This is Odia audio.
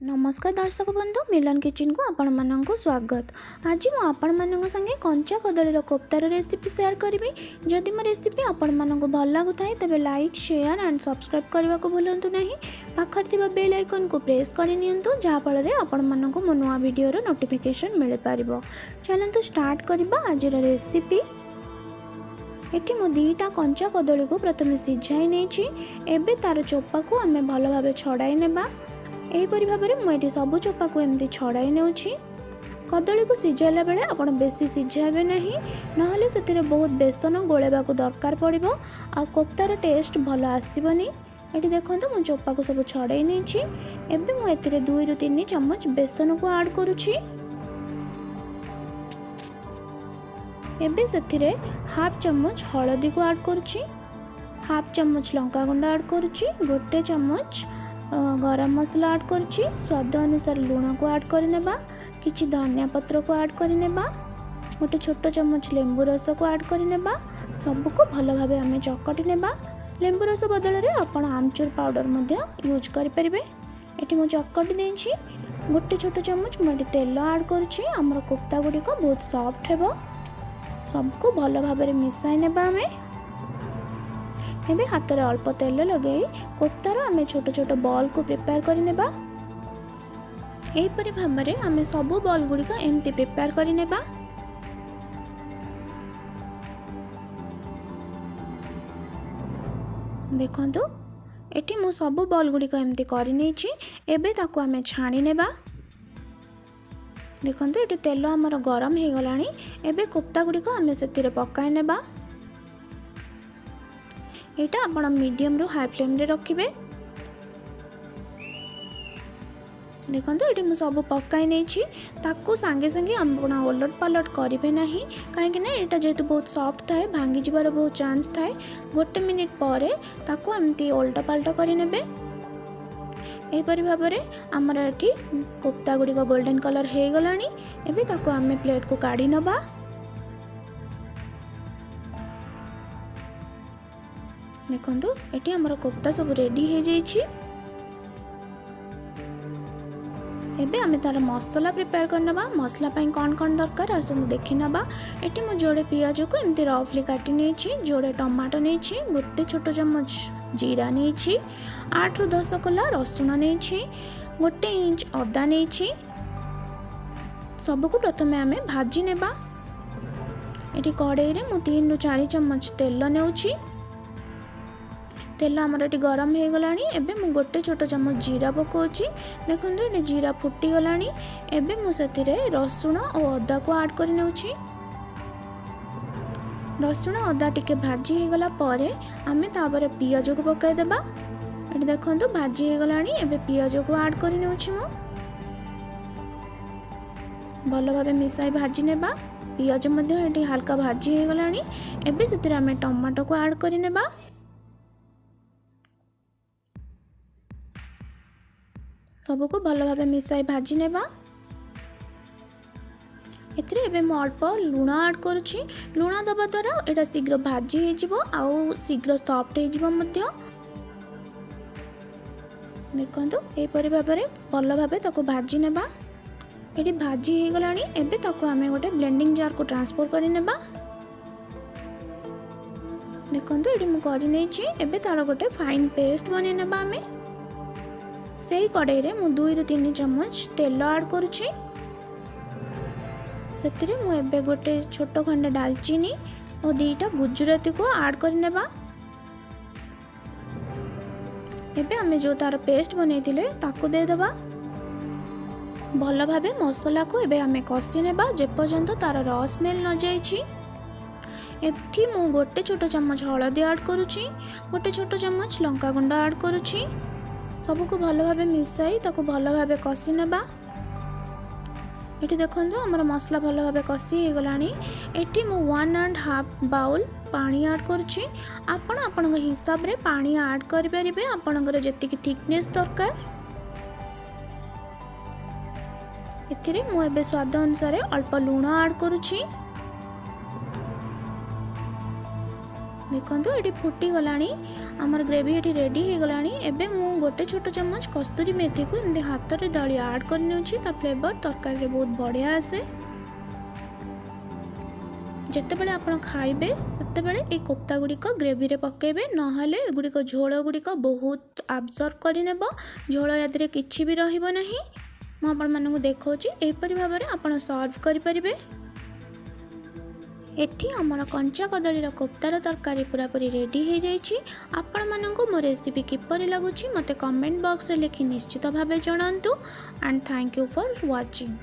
ନମସ୍କାର ଦର୍ଶକ ବନ୍ଧୁ, ମିଲନ କିଚେନକୁ ଆପଣମାନଙ୍କୁ ସ୍ୱାଗତ। ଆଜି ମୁଁ ଆପଣମାନଙ୍କ ସାଙ୍ଗେ କଞ୍ଚା କଦଳୀର କୋପ୍ତାର ରେସିପି ସେୟାର କରିବି। ଯଦି ମୋ ରେସିପି ଆପଣମାନଙ୍କୁ ଭଲ ଲାଗୁଥାଏ, ତେବେ ଲାଇକ୍, ସେୟାର ଆଣ୍ଡ ସବସ୍କ୍ରାଇବ୍ କରିବାକୁ ଭୁଲନ୍ତୁ ନାହିଁ। ପାଖରେ ଥିବା ବେଲ୍ ଆଇକନ୍କୁ ପ୍ରେସ୍ କରିନିଅନ୍ତୁ, ଯାହାଫଳରେ ଆପଣମାନଙ୍କୁ ମୋ ନୂଆ ଭିଡ଼ିଓର ନୋଟିଫିକେସନ୍ ମିଳିପାରିବ। ଚାଲନ୍ତୁ ଷ୍ଟାର୍ଟ କରିବା ଆଜିର ରେସିପି। ଏଠି ମୁଁ 2ଟା କଞ୍ଚା କଦଳୀକୁ ପ୍ରଥମେ ସିଝାଇ ନେଇଛି। ଏବେ ତା'ର ଚୋପାକୁ ଆମେ ଭଲ ଭାବେ ଛଡ଼ାଇ ନେବା। ଏହିପରି ଭାବରେ ମୁଁ ଏଠି ସବୁ ଚୋପାକୁ ଏମିତି ଛଡ଼ାଇ ନେଉଛି। କଦଳୀକୁ ସିଝାଇଲା ବେଳେ ଆପଣ ବେଶୀ ସିଝାଇବେ ନାହିଁ, ନହେଲେ ସେଥିରେ ବହୁତ ବେସନ ଗୋଳେଇବାକୁ ଦରକାର ପଡ଼ିବ ଆଉ କୋପ୍ତାର ଟେଷ୍ଟ ଭଲ ଆସିବନି। ଏଠି ଦେଖନ୍ତୁ, ମୁଁ ଚୋପାକୁ ସବୁ ଛଡ଼ାଇ ନେଇଛି। ଏବେ ମୁଁ ଏଥିରେ 2ରୁ 3 ଚାମଚ ବେସନକୁ ଆଡ଼୍ କରୁଛି। ଏବେ ସେଥିରେ ହାଫ୍ ଚାମଚ ହଳଦୀକୁ ଆଡ଼୍ କରୁଛି, ହାଫ୍ ଚାମଚ ଲଙ୍କାଗୁଣ୍ଡ ଆଡ଼୍ କରୁଛି, 1 ଚାମଚ ଗରମ ମସଲା ଆଡ଼୍ କରୁଛି। ସ୍ୱାଦ ଅନୁସାରେ ଲୁଣକୁ ଆଡ଼୍ କରିନେବା, କିଛି ଧନିଆ ପତ୍ରକୁ ଆଡ଼୍ କରିନେବା, 1 ଛୋଟ ଚାମଚ ଲେମ୍ବୁ ରସକୁ ଆଡ଼୍ କରିନେବା। ସବୁକୁ ଭଲ ଭାବେ ଆମେ ଚକଟି ନେବା। ଲେମ୍ବୁ ରସ ବଦଳରେ ଆପଣ ଆମଚୁର ପାଉଡ଼ର ମଧ୍ୟ ୟୁଜ୍ କରିପାରିବେ। ଏଠି ମୁଁ ଚକଟି ଦେଇଛି। 1 ଛୋଟ ଚାମଚ ମୁଁ ଏଠି ତେଲ ଆଡ଼୍ କରୁଛି। ଆମର କୋପ୍ତା ଗୁଡ଼ିକ ବହୁତ ସଫ୍ଟ ହେବ। ସବୁକୁ ଭଲ ଭାବରେ ମିଶାଇ ନେବା ଆମେ। ଏବେ ହାତରେ ଅଳ୍ପ ତେଲ ଲଗାଇ କୋପ୍ତାର ଆମେ ଛୋଟ ଛୋଟ ବଲ୍କୁ ପ୍ରିପେୟାର କରିନେବା। ଏହିପରି ଭାବରେ ଆମେ ସବୁ ବଲ୍ ଗୁଡ଼ିକ ଏମିତି ପ୍ରିପେୟାର କରିନେବା। ଦେଖନ୍ତୁ, ଏଠି ମୁଁ ସବୁ ବଲ୍ ଗୁଡ଼ିକ ଏମିତି କରିନେଇଛି। ଏବେ ତାକୁ ଆମେ ଛାଣି ନେବା। ଦେଖନ୍ତୁ, ଏଠି ତେଲ ଆମର ଗରମ ହେଇଗଲାଣି। ଏବେ କୋପ୍ତା ଗୁଡ଼ିକ ଆମେ ସେଥିରେ ପକାଇ ନେବା। ଏଇଟା ଆପଣ ମିଡ଼ିୟମରୁ ହାଇ ଫ୍ଲେମ୍ରେ ରଖିବେ। ଦେଖନ୍ତୁ, ଏଠି ମୁଁ ସବୁ ପକାଇ ନେଇଛି। ତାକୁ ସାଙ୍ଗେ ସାଙ୍ଗେ ଆପଣ ଓଲଟ ପାଲଟ କରିବେ ନାହିଁ, କାହିଁକିନା ଏଇଟା ଯେହେତୁ ବହୁତ ସଫ୍ଟ ଥାଏ, ଭାଙ୍ଗିଯିବାର ବହୁତ ଚାନ୍ସ ଥାଏ। 1 ମିନିଟ୍ ପରେ ତାକୁ ଏମିତି ଓଲଟ ପାଲଟ କରିନେବେ। ଏହିପରି ଭାବରେ ଆମର ଏଠି କୋପ୍ତା ଗୁଡ଼ିକ ଗୋଲ୍ଡେନ୍ କଲର୍ ହେଇଗଲାଣି। ଏବେ ତାକୁ ଆମେ ପ୍ଲେଟ୍କୁ କାଢ଼ି ନେବା। ଦେଖନ୍ତୁ, ଏଠି ଆମର କୋପ୍ତା ସବୁ ରେଡ଼ି ହେଇଯାଇଛି। ଏବେ ଆମେ ତା'ର ମସଲା ପ୍ରିପେୟାର କରିନେବା। ମସଲା ପାଇଁ କ'ଣ କ'ଣ ଦରକାର ଆସନ୍ତୁ ଦେଖିନେବା। ଏଠି ମୁଁ ଯୋଡ଼େ ପିଆଜକୁ ଏମିତି ରଫଲି କାଟି ନେଇଛି, ଯୋଡ଼େ ଟମାଟୋ ନେଇଛି, 1 ଛୋଟ ଚାମଚ ଜିରା ନେଇଛି, 8ରୁ 10 କୋଲା ରସୁଣ ନେଇଛି, 1 ଇଞ୍ଚ ଅଦା ନେଇଛି। ସବୁକୁ ପ୍ରଥମେ ଆମେ ଭାଜି ନେବା। ଏଠି କଡ଼େଇରେ ମୁଁ 3ରୁ 4 ଚାମଚ ତେଲ ନେଉଛି। ତେଲ ଆମର ଏଠି ଗରମ ହେଇଗଲାଣି। ଏବେ ମୁଁ 1 ଛୋଟ ଚାମଚ ଜିରା ପକାଉଛି। ଦେଖନ୍ତୁ, ଏଠି ଜିରା ଫୁଟିଗଲାଣି। ଏବେ ମୁଁ ସେଥିରେ ରସୁଣ ଓ ଅଦାକୁ ଆଡ଼୍ କରି ନେଉଛି। ରସୁଣ ଅଦା ଟିକେ ଭାଜି ହେଇଗଲା ପରେ ଆମେ ତାପରେ ପିଆଜକୁ ପକାଇଦେବା। ଏଠି ଦେଖନ୍ତୁ, ଭାଜି ହେଇଗଲାଣି। ଏବେ ପିଆଜକୁ ଆଡ଼୍ କରି ନେଉଛି ମୁଁ। ଭଲ ଭାବେ ମିଶାଇ ଭାଜି ନେବା। ପିଆଜ ମଧ୍ୟ ଏଠି ହାଲକା ଭାଜି ହେଇଗଲାଣି। ଏବେ ସେଥିରେ ଆମେ ଟମାଟୋକୁ ଆଡ଼୍ କରିନେବା। ସବୁକୁ ଭଲ ଭାବେ ମିଶାଇ ଭାଜି ନେବା। ଏଥିରେ ଏବେ ମୁଁ ଅଳ୍ପ ଲୁଣ ଆଡ଼୍ କରୁଛି। ଲୁଣ ଦେବା ଦ୍ୱାରା ଏଇଟା ଶୀଘ୍ର ଭାଜି ହେଇଯିବ ଆଉ ଶୀଘ୍ର ସଫ୍ଟ ହେଇଯିବ ମଧ୍ୟ। ଦେଖନ୍ତୁ, ଏହିପରି ଭାବରେ ଭଲ ଭାବେ ତାକୁ ଭାଜି ନେବା। ଏଠି ଭାଜି ହେଇଗଲାଣି। ଏବେ ତାକୁ ଆମେ ଗୋଟେ ବ୍ଲେଣ୍ଡିଂ ଜାର୍କୁ ଟ୍ରାନ୍ସଫର୍ କରିନେବା। ଦେଖନ୍ତୁ, ଏଠି ମୁଁ କରିନେଇଛି। ଏବେ ତା'ର ଗୋଟେ ଫାଇନ୍ ପେଷ୍ଟ ବନେଇ ନେବା ଆମେ। ସେଇ କଡ଼େଇରେ ମୁଁ 2ରୁ 3 ଚାମଚ ତେଲ ଆଡ଼୍ କରୁଛି। ସେଥିରେ ମୁଁ ଏବେ ଗୋଟେ ଛୋଟ ଖଣ୍ଡେ ଡାଲଚିନି ଓ 2ଟା ଗୁଜୁରାତିକୁ ଆଡ଼୍ କରିନେବା। ଏବେ ଆମେ ଯେଉଁ ତା'ର ପେଷ୍ଟ ବନେଇଥିଲେ ତାକୁ ଦେଇଦେବା। ଭଲ ଭାବେ ମସଲାକୁ ଏବେ ଆମେ କଷି ନେବା ଯେପର୍ଯ୍ୟନ୍ତ ତା'ର ର ସ୍ମେଲ୍ ନଯାଇଛି। ଏଠି ମୁଁ 1 ଛୋଟ ଚାମଚ ହଳଦୀ ଆଡ଼୍ କରୁଛି, 1 ଛୋଟ ଚାମଚ ଲଙ୍କାଗୁଣ୍ଡ ଆଡ଼୍ କରୁଛି। ସବୁକୁ ଭଲ ଭାବେ ମିଶାଇ ତାକୁ ଭଲ ଭାବେ କଷି ନେବା। ଏଠି ଦେଖନ୍ତୁ, ଆମର ମସଲା ଭଲ ଭାବେ କଷି ହେଇଗଲାଣି। ଏଠି ମୁଁ 1.5 ବାଉଲ୍ ପାଣି ଆଡ଼୍ କରୁଛି। ଆପଣ ଆପଣଙ୍କ ହିସାବରେ ପାଣି ଆଡ଼୍ କରିପାରିବେ, ଆପଣଙ୍କର ଯେତିକି ଥିକନେସ୍ ଦରକାର। ଏଥିରେ ମୁଁ ଏବେ ସ୍ୱାଦ ଅନୁସାରେ ଅଳ୍ପ ଲୁଣ ଆଡ଼୍ କରୁଛି। ଦେଖନ୍ତୁ, ଏଠି ଫୁଟିଗଲାଣି, ଆମର ଗ୍ରେଭି ଏଠି ରେଡ଼ି ହେଇଗଲାଣି। ଏବେ ମୁଁ ଗୋଟେ ଛୋଟ ଚାମଚ କସ୍ତୁରୀ ମେଥିକୁ ଏମିତି ହାତରେ ଦଳି ଆଡ଼୍ କରିନେଉଛି। ତା ଫ୍ଲେଭର୍ ତରକାରୀରେ ବହୁତ ବଢ଼ିଆ ଆସେ। ଯେତେବେଳେ ଆପଣ ଖାଇବେ, ସେତେବେଳେ ଏଇ କୋପ୍ତା ଗୁଡ଼ିକ ଗ୍ରେଭିରେ ପକାଇବେ, ନହେଲେ ଏଗୁଡ଼ିକ ଝୋଳ ଗୁଡ଼ିକ ବହୁତ ଆବଜର୍ବ କରିନେବ। ଝୋଳ ୟା ଦେହରେ କିଛି ବି ରହିବ ନାହିଁ। ମୁଁ ଆପଣମାନଙ୍କୁ ଦେଖାଉଛି, ଏହିପରି ଭାବରେ ଆପଣ ସର୍ଭ କରିପାରିବେ। ଏଠି ଆମର କଞ୍ଚା କଦଳୀର କୋପ୍ତାର ତରକାରୀ ପୁରାପୁରି ରେଡ଼ି ହେଇଯାଇଛି। ଆପଣମାନଙ୍କୁ ମୋ ରେସିପି କିପରି ଲାଗୁଛି, ମୋତେ କମେଣ୍ଟ ବକ୍ସରେ ଲେଖି ନିଶ୍ଚିତ ଭାବେ ଜଣାନ୍ତୁ and thank you for watching.